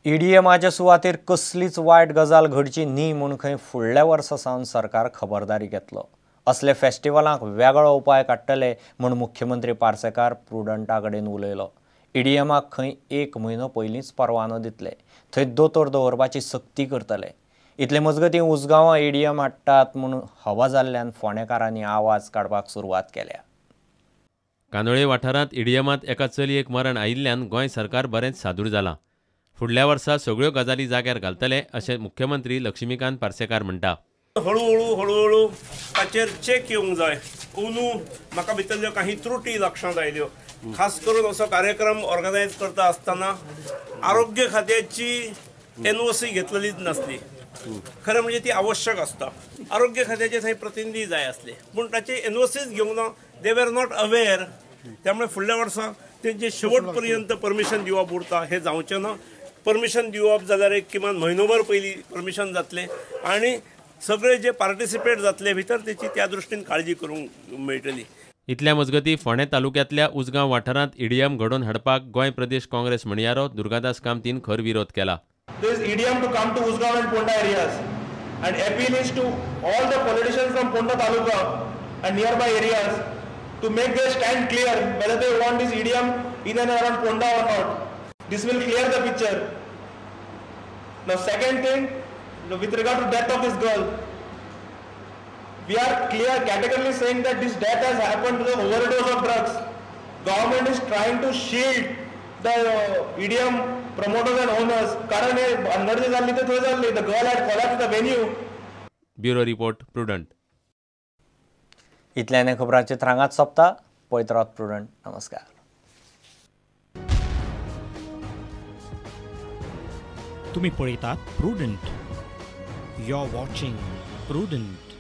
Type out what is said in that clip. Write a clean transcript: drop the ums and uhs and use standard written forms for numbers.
ईडीएमाच्या सुवातेर कसलीच वायट गजाल घडची न्ही म्हूण खंय फुडल्या वर्सा सावन सरकार खबरदारी घेतलो. असले फेस्टिवलांक वेगळो उपाय काडटले म्हूण मुख्यमंत्री पार्सेकार प्रुडंटा कडेन उलयलो. ईडीएमाक खंय एक म्हयनो पयलींच परवानो दितले, थंय दोतोर दवरपाची सक्ती करतले. इतले मजगतीं उसगांवां ईडीएम हाडटात म्हूण हवा जाल्ल्यान फोंडेकारांनी आवाज काडपाक सुरवात केल्या. कांदोळे वाठारांत ईडीएमांत एका चलयेक मरण आयिल्ल्यान गोंय सरकार बरेंच सादूर जालां. फुडल्या वर्सा सगळ्यो गजाली जाग्यार घालतले अशें मुख्यमंत्री लक्ष्मीकांत पार्सेकार म्हणटा. हळूहळू हळूहळू ताचेर चेक येवंक जाय. अंदू म्हाका भितरल्यो काही त्रुटी लक्षांत आयल्यो. खास करून असो कार्यक्रम ऑर्गनायज करता आसतना आरोग्य खात्याची एनओसी घेतलेलीच नासली. खरें म्हणजे ती आवश्यक आसता. आरोग्य खात्याचे थंय प्रतिनिधी जाय आसले पूण ताची एनओसीच घेवंक ना. They were not aware. त्यामुळे फुडल्या वर्सा तेंचे शेवट पर्यंत परमिशन दिवप उरता हें जावचें ना. परमिशन दिवप जाल्यार एक किमान म्हयनोभर पयलीं परमिशन जातलें आनी सगळे जे पार्टिसिपेट जातले भितर तेची त्या दृश्टीन काळजी करूंक मेळटली. इतल्या मजगतीं फोंडें तालुक्यांतल्या उसगांव वाठारांत ईडीएम घडोवन हाडपाक गोंय प्रदेश काँग्रेस म्हणयारो दुर्गादास कामतीन खर विरोध केला. This EDM to come to Usgaon and Ponda areas, and appeal is to all the politicians from Ponda Taluka and nearby areas to make their stand clear whether they want this EDM in and around Ponda or not. This will clear the picture. Now, second thing, with regard to death of this girl, we are clear categorically saying that this death has happened to the overdose of drugs. Government is trying to shield the EDM promoters and owners. कारण हे भानगड जे जाल्ली ते थंय जाल्ली. The girl had collapsed the venue. Bureau report, Prudent. इतल्याने खबरांचे थरांगात सोंपता. पळयत रावात प्रुडंट. नमस्कार. तुम्ही पळयतात Prudent. You are watching Prudent.